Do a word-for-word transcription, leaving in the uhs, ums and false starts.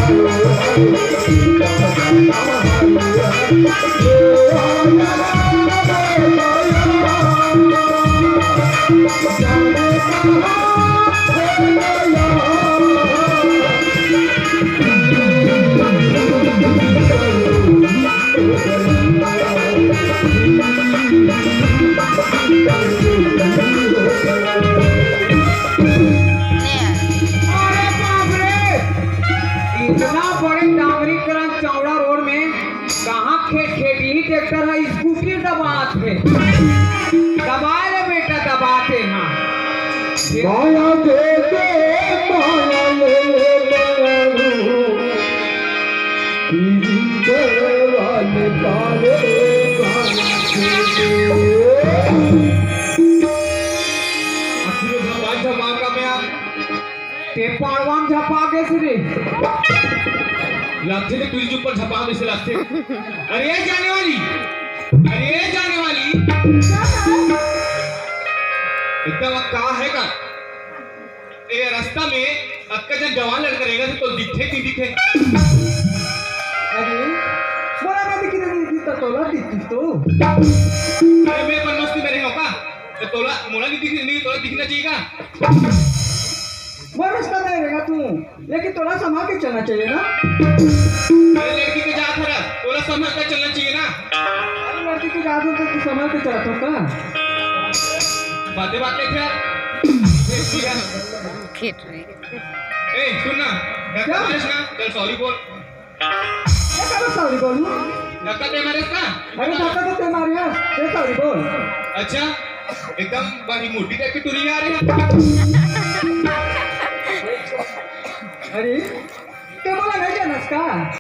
अरे बाप रे, इतना बड़े डामरीकरण चौड़ा रोड में कहाँ खेत खेत ही ट्रैक्टर है, स्कूटी दबात है। दबा ले बेटा, दबाते हाँ। माया दे दे, माया ले ले, माया रू। पीरी देवाल तारे माया दे दे। आखिर वो झपा, झपा का मैं आप ते पाड़वा म झपा गेस रे। लागथे ते फ्रिज ऊपर झपा जैसे लागथे। अरे जाने वाली, अरे जाने वाली, एकदम अब का है का? ए रास्ता में अतका जन जवान लड़का रहेगा तो दिखे कि दिखे? अरे, मोला ना दिखी, नहीं दिखी, तो तोला दिखी तो। अरे, मैं अपन मस्ती में रहे हो का? तो तोला, मोला नहीं दिखी, नहीं, तोला दिखना चाहिए का? वो रास्ता में रहेगा तू, लेकिन तोला संभाल के चलना चाहिए ना। अरे, लड़की के जात हरा, तोला संभाल के चलना चाहिए ना। अरे, लड़की के जात हो तो तू संभाल के चलत हो का? बातें, बातें क्या? खेत रे। ए, सुन ना, धक्का क्या? मारिस ना, चल सॉरी बोल। ए, कब सॉरी बोलूं? धक्का ते मारिस का? अरे, धक्का तो ते मारिस, ते सॉरी बोल। अच्छा, एकदम बड़ी मोटी टाइप की टुरी आ रही है। अरे, ते मोला नहीं जानस का?